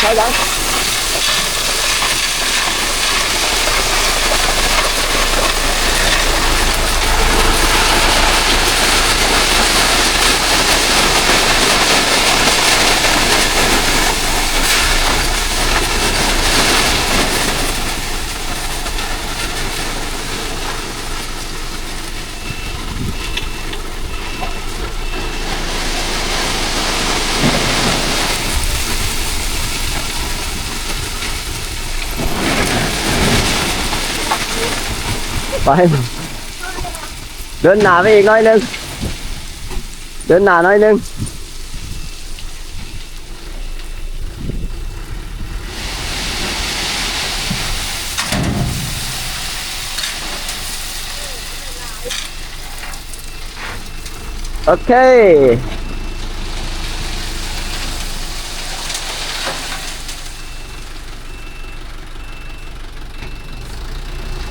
ຖອຍຫຼັງ. ໄປ ເດີນໜ້າໄປອີກໜ້ອຍໜຶ່ງ ເດີນໜ້າໜ້ອຍໜຶ່ງ. ໂອເຄ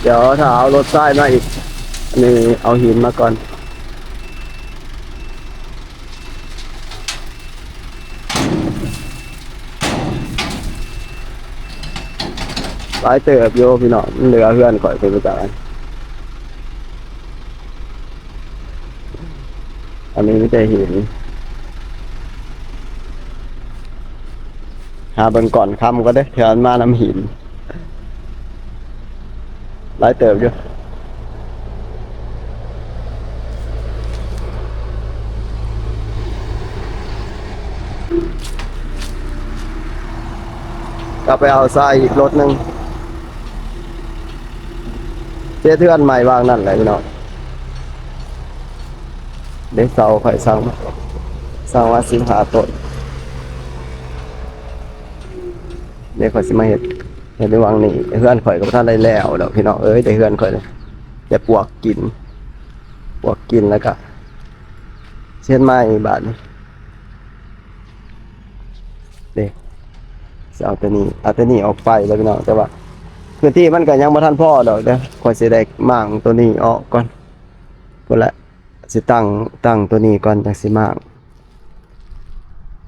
ດຽວຖ້າເອົາລົດຊາຍມາອີກ ອັນນີ້ເອົາຫີນມາກ່ອນ. ຫຼາຍເຕີບຢູ່ພີ່ນ້ອງ ມັນເຫຼືອເຮືອນຂ້ອຍເປັນປະຈຳ. ອັນນີ້ມີແຕ່ຫີນ ຫາເບິ່ງກ່ອນຄ່ຳກ່ອນເດີ້ ແຖວນັ້ນມານຳຫີນ. ຫຼາຍເຕີບຢູ່ ກໍໄປເອົາຊາຍອີກລົດໜຶ່ງ ເຮັດເຮືອນໃໝ່ວາງນັ້ນແຫຼະພີ່ນ້ອງ. ເດ້ ເສົາຂ້ອຍສັ່ງມາ ສັ່ງມາສິບຫ້າຕົ້ນ ເດ້ ຂ້ອຍຊິມາເຮັດ ເຮັດໃນວັງນີ້ ເຮືອນຂ້ອຍກໍບໍ່ທັນໄດ້ແລ້ວດອກພີ່ນ້ອງເອີຍ ແຕ່ເຮືອນຂ້ອຍແຕ່ປວກກິນ ປວກກິນແລ້ວກະເຮັດໃໝ່ບາດນີ້ ເດ້ ຊິເອົາໂຕນີ້ ເອົາໂຕນີ້ອອກໄປແລ້ວພີ່ນ້ອງ ແຕ່ວ່າພື້ນທີ່ມັນກໍຍັງບໍ່ທັນພໍດອກເດີ້ ຂ້ອຍຊິໄດ້ມ້າງໂຕນີ້ອອກກ່ອນ ພຸ້ນແຫຼະ ຊິຕັ້ງ ຕັ້ງໂຕນີ້ກ່ອນ ຈັ່ງຊິມ້າງ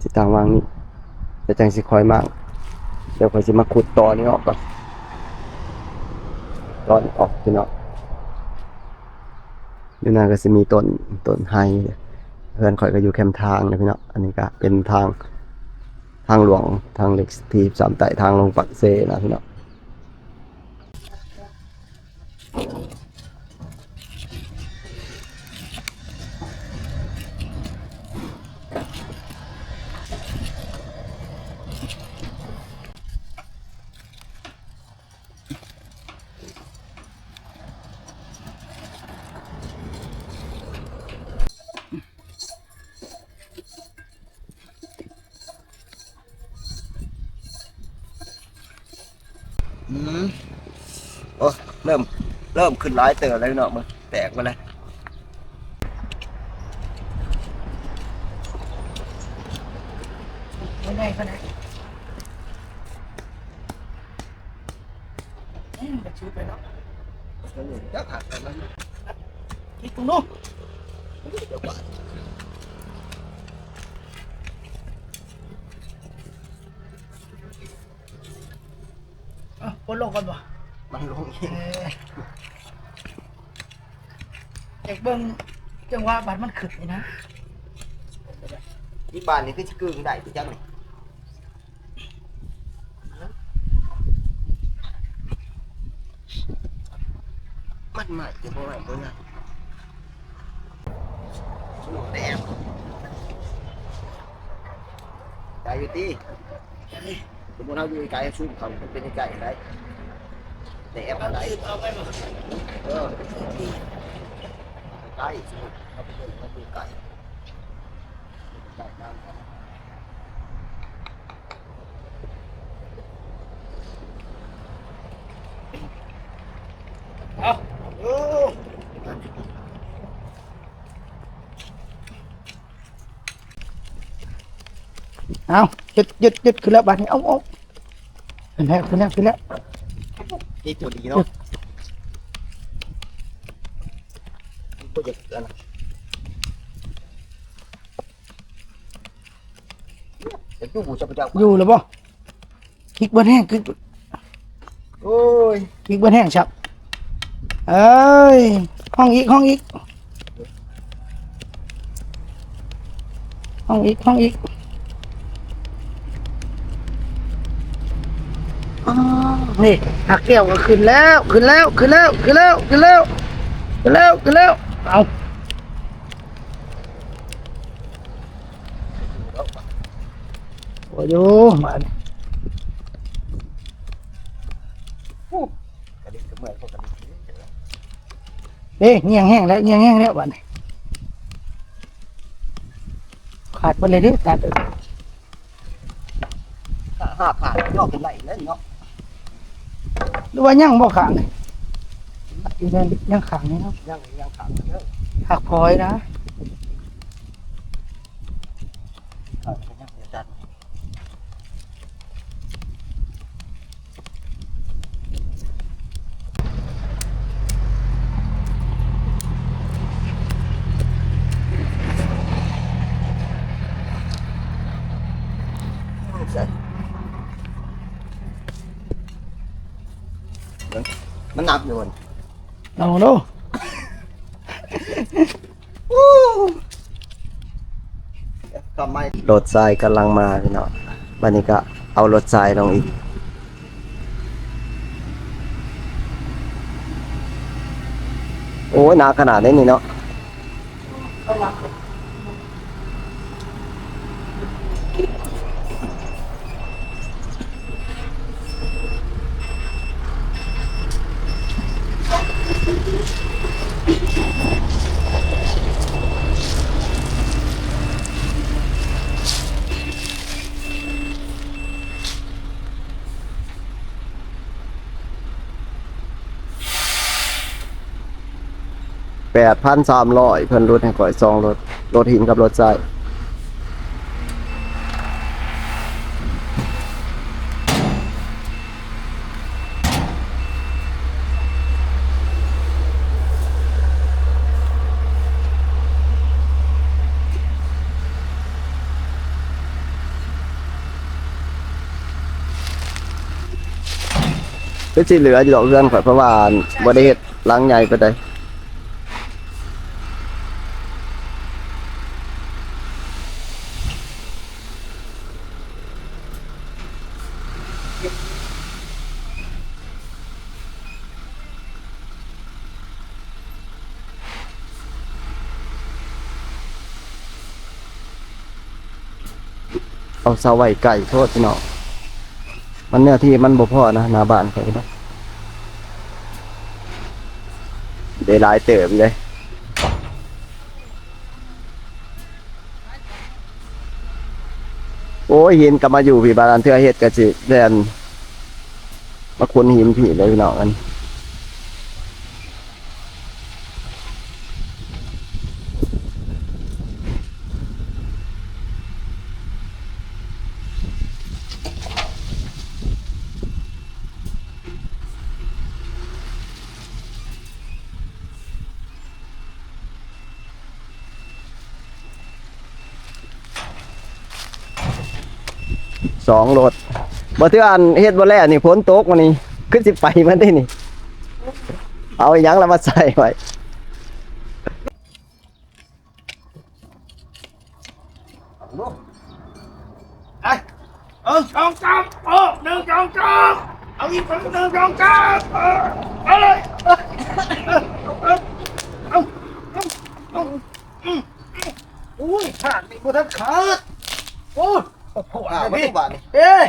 ຊິຕັ້ງວາງນີ້ ແລ້ວຈັ່ງຊິຄ່ອຍມ້າງ. ດຽວຂ້ອຍຊິມາຂຸດຕໍນີ້ອອກກ່ອນ ຕໍນີ້ອອກພີ່ນ້ອງ. ຢູ່ໜ້າກໍຊິມີຕົ້ນ ຕົ້ນໄຮ ເຮືອນຂ້ອຍກໍຢູ່ແຄມທາງນະພີ່ນ້ອງ. ອັນນີ້ກໍເປັນທາງ ທາງຫຼວງ ທາງເລກທີສິບສາມໃຕ້ ທາງລົງປາກເຊນະພີ່ນ້ອງ. ອືມ ໂອ້ ເລີ່ມ ເລີ່ມຂຶ້ນຫຼາຍເຕີບແລ້ວເນາະ ເບິ່ງ ແຕກໝົດແລ້ວ ບໍ່ໃຫຍ່ປານໃດ. ອືມ ໄປຊື້ໄປເນາະ ຈັກຫັກໄປມັນ ຄິດເບິ່ງດູ ເອົາ ປົດລົງກ່ອນບໍ່? ມັນລົງເອງ ເອີ ຢາກເບິ່ງ ຈັ່ງວ່າບາດມັນຂຶ້ນນີ້ນະ ອີກບາດນີ້ຄືຊິກຶ່ງໄດ້ຄືຈັກນີ້. ມັນໃໝ່ ຈະບໍ່ໄໝ່ບໍ່ຍັງ ໄດ້ຢູ່ຕິ. ສົມມຸດເຮົາຢູ່ໄກໆ ຊູມເຂົ້າ ມັນເປັນໃກ້ໆໄດ໋ ແຕ່ແອບໄດ້ ເອົາໄປບໍ່? ເອີ ໃກ້ ສົມມຸດເຮົາໄປເບິ່ງ ມັນຢູ່ໄກ ໃກ້ນຳ. ເອົາ ເອົາ ເຈັດ ເຈັດ ເຈັດ ຂຶ້ນແລ້ວບາດນີ້ ເອົາ ເອົາ ຂຶ້ນແລ້ວ ຂຶ້ນແລ້ວ ຂຶ້ນແລ້ວ ນີ້ຕົວດີເນາະ ບໍ່ຢາກອັນນັ້ນ ຢູ່ບໍ່ຈັກ ຢູ່ແລ້ວບໍ່? ພິກເບິດແຮງ ຄື ໂອ້ຍ ພິກເບິດແຮງຊັບ. ເອີຍ ຮ້ອງອີກ ຮ້ອງອີກ ຮ້ອງອີກ ຮ້ອງອີກ. ອໍ ນີ້ ຮາກແກ້ວກໍຂຶ້ນແລ້ວ ຂຶ້ນແລ້ວ ຂຶ້ນແລ້ວ ຂຶ້ນແລ້ວ ຂຶ້ນແລ້ວ ຂຶ້ນແລ້ວ ຂຶ້ນແລ້ວ. ເອົາ ໂອ້ຍ ມານີ້ ໂອ້ ກະດິກກະເມື່ອຍ ພວກກະດິກ ເດ້ ງຽງແຮງແລ້ວ ງຽງແຮງແລ້ວບາດນີ້ ຂາດເບິດເລີຍເດ້ ຂາດເລີຍ. ຫ້າ ຫ້າຂ້າງ ຍໍຂຶ້ນໄດ້ເລີຍເນາະ ຫຼືວ່າຍັງບໍ່ຂ້າງນີ້? ຢູ່ນັ້ນຍັງຂ້າງນີ້ເນາະ ຍັງ ຍັງຂ້າງເດີ ຫັກພໍຍນະ ຂ້າງນີ້ຍັງບໍ່ຈັດ. ມັນໜັກຢູ່ ລອງເບິ່ງດູ. ລົດຊາຍກຳລັງມາພີ່ນ້ອງ ບາດນີ້ກະເອົາລົດຊາຍລົງອີກ. ໂອ້ຍ ໜັກຂະໜາດໃດນີ້ເນາະ. ແປດພັນສາມຮ້ອຍ ເພິ່ນຫຼຸດໃຫ້ຂ້ອຍສອງລົດ ລົດຫີນກັບລົດຊາຍ. ຄືຊິເຫຼືອຢູ່ດອກເຮືອນຂ້ອຍ ເພາະວ່າບໍ່ໄດ້ເຮັດຫຼັງໃຫຍ່ປານໃດ. ເອົາເສົາໄວ້ໄກໂພດພີ່ນ້ອງ ມັນເນື້ອທີ່ມັນບໍ່ພໍນະ ໜ້າບ້ານຂ້ອຍນະ ໄດ້ຫຼາຍເຕີບເດ້. ໂອ້ຍ ຫີນກໍມາຢູ່ພີ້ ບາດນັ້ນເທື່ອເຮັດກໍຊິແລ່ນມາຂຸດຫີນພີ້ເດ້ພີ່ນ້ອງ ອັນ ສອງລົດ ບໍ່ເທື່ອອັນເຮັດບໍ່ແລ້ວນີ້ ຝົນຕົກມານີ້ ຄືຊິໄປໝົດເດ້ນີ້ ເອົາອີ່ຫຍັງລະມາໃສ່ໄວ້. ໄປ ໜຶ່ງ ສອງ ສາມ ໂອ້ ໜຶ່ງ ສອງ ສາມ ເອົາອີກ ໜຶ່ງ ສອງ ສາມ ເອີ ເອົາເລີຍ ເອົາ ເອົາ ເອົາ ອືມ ໂອ້ຍ ຂາດນີ້ບໍ່ທັນຂາດ ໂອ້ຍ ໂອ້ໂຫ ອ້າວ ມາດູບາດນີ້ ເອ້ຍ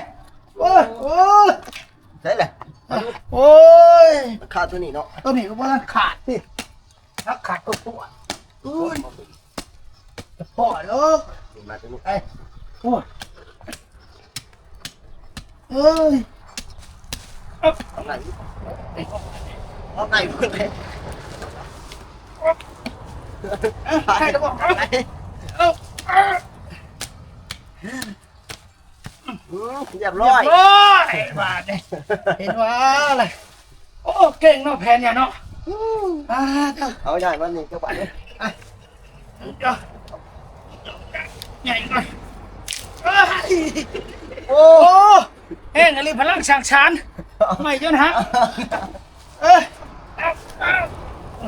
ໂອ້ຍ ໂອ້ຍ ໃສ່ແຫຼະ ໂອ້ຍ ມັນຂາດຕົວນີ້ເນາະ ຕົວນີ້ກໍບໍ່ທັນຂາດຕິ ຮັກຂາດຕົວໂອ້ຍ ບໍ່ພໍດອກ ມາຕົວນີ້ ໄປ ໂອ້ຍ ເອີຍ ເອົາໄປ ເອົາໄປ ເອົາໄປ ເອົາໄປ ອືມ ຮຽບຮ້ອຍ ຮຽບຮ້ອຍ ບາດນີ້ ເຫັນວ່າລະ ໂອ້ ເກັ່ງເນາະ ແຜນຫຍັງເນາະ ອືມ ອ່າ ເອົາ ເອົາ ຍ້າຍມານີ້ ຈັກບາດນີ້ ອ່ະ ເອົາ ໃຫຍ່ກ່ອນ ເອີຍ ໂອ້ ໂອ້ ແຮງອີ່ຫຼີ ພະລັງສ້າງສານ ໄມ້ຈົນຫັກ ເອີ ເອົາ ເອົາ ເ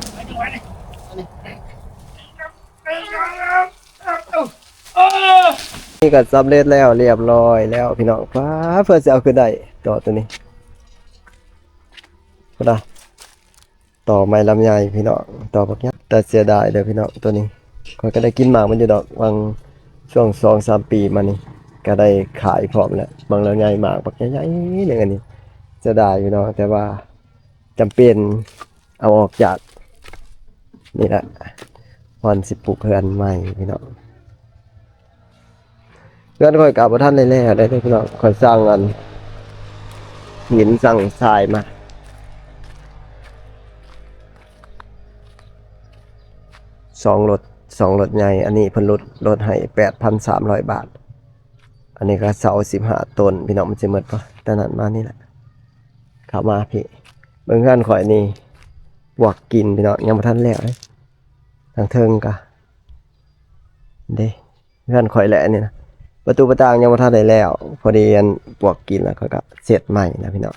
ອົາ ເອົາ ເອົາ ເອົາ ນີ້ກໍສຳເລັດແລ້ວ ລຽບລ້ອຍແລ້ວພີ່ນ້ອງ. ປ້າ ເພື່ອຊິເອົາຂຶ້ນໄດ້ຕໍ່ໂຕນີ້ ພຸ້ນນະ. ຕໍ່ໄມ້ລຳໄຍພີ່ນ້ອງ ຕໍ່ບັກໃຫຍ່ ແຕ່ເສຍດາຍເດີພີ່ນ້ອງ ໂຕນີ້. ຂ້ອຍກໍໄດ້ກິນໝາກມັນຢູ່ດອກ ຫວ່າງຊ່ວງສອງສາມປີມານີ້ ກໍໄດ້ຂາຍພ້ອມແຫຼະ ໝາກລຳໄຍ ໝາກບັກໃຫຍ່ໆໜຶ່ງອັນນີ້ ເສຍດາຍພີ່ນ້ອງ. ແຕ່ວ່າຈຳເປັນເອົາອອກຈາກນີ້ແຫຼະ ກ່ອນຊິປຸກເຮືອນໃໝ່ພີ່ນ້ອງ. ເຮືອນຂ້ອຍກໍບໍ່ທັນໄດ້ແລ້ວເດ້ພີ່ນ້ອງ ຂ້ອຍສັ່ງອັນ ຫີນ ສັ່ງຊາຍມາສອງລົດ ສອງລົດໃຫຍ່. ອັນນີ້ເພິ່ນຫຼຸດ ລົດໃຫ້ແປດພັນສາມຮ້ອຍບາດ. ອັນນີ້ກໍເສົາສິບຫ້າຕົ້ນພີ່ນ້ອງ ມັນຊິໝົດບໍ່? ແຕ່ນັ້ນມານີ້ແຫຼະ ເຂົ້າມາພີ້ ເບິ່ງເຮືອນຂ້ອຍນີ້ ປວກກິນພີ່ນ້ອງ ຍັງບໍ່ທັນແລ້ວເດ້. ທາງເທິງກໍເດ້ ເຮືອນຂ້ອຍແຫຼະນີ້ນະ ປະຕູປະຕ່າງຍັງບໍ່ທັນໄດ້ແລ້ວ. ພໍດີອັນປວກກິນແລ້ວ ຂ້ອຍກໍເຊັດໃໝ່ນະພີ່ນ້ອງ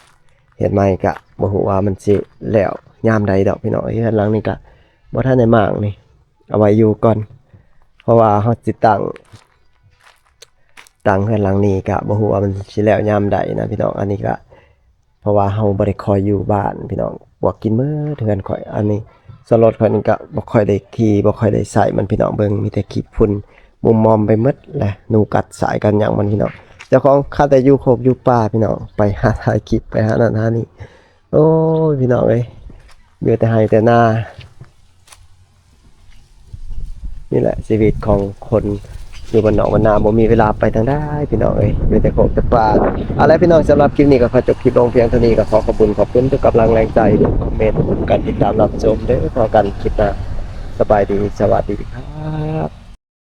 ເຮັດໃໝ່ ກະບໍ່ຮູ້ວ່າມັນຊິແລ້ວຍາມໃດດອກພີ່ນ້ອງ. ເຮືອນຫຼັງນີ້ກະບໍ່ທັນໄດ້ມ້າງນີ້ ເອົາໄວ້ຢູ່ກ່ອນ ເພາະວ່າເຮົາຊິຕັ້ງ ຕັ້ງເຮືອນຫຼັງນີ້ ກະບໍ່ຮູ້ວ່າມັນຊິແລ້ວຍາມໃດນະພີ່ນ້ອງ. ອັນນີ້ກະ ເພາະວ່າເຮົາບໍ່ໄດ້ຄ່ອຍຢູ່ບ້ານພີ່ນ້ອງ ປວກກິນໝົດເຮືອນຂ້ອຍ. ອັນນີ້ສ່ວນລົດຂ້ອຍນີ້ກະບໍ່ຄ່ອຍໄດ້ຂີ່ ບໍ່ຄ່ອຍໄດ້ໃຊ້ມັນພີ່ນ້ອງ ເບິ່ງມີແຕ່ຂີ້ຝຸ່ນມຸມມອມໄປໝົດແຫຼະ ໜູກັດສາຍກັດຫຍັງມັນພີ່ນ້ອງ. ເຈົ້າຂອງຄາແຕ່ຢູ່ໂຄກຢູ່ປ່າພີ່ນ້ອງ ໄປຫາຖ່າຍຄລິບ ໄປຫານັ້ນຫານີ້. ໂອ້ຍ ພີ່ນ້ອງເອີຍ ຢູ່ແຕ່ໄຮ່ແຕ່ນາ. ນີ້ແຫຼະຊີວິດຂອງຄົນຢູ່ບ້ານນອກບ້ານນາ ບໍ່ມີເວລາໄປທາງໃດພີ່ນ້ອງເອີຍ ຢູ່ແຕ່ໂຄກແຕ່ປ່າ. ເອົາລະພີ່ນ້ອງ ສຳລັບຄລິບນີ້ກໍຂໍຈົບຄລິບລົງພຽງເທົ່ານີ້. ກໍຂໍຂອບຄຸນ ຂອບຄຸນທຸກກຳລັງແຮງໃຈ ທຸກຄອມເມັນ ການຕິດຕາມຮັບຊົມເດີ. ພໍ້ກັນຄລິບໜ້າ ສະບາຍດີ ສະຫວັດດີຄັບ.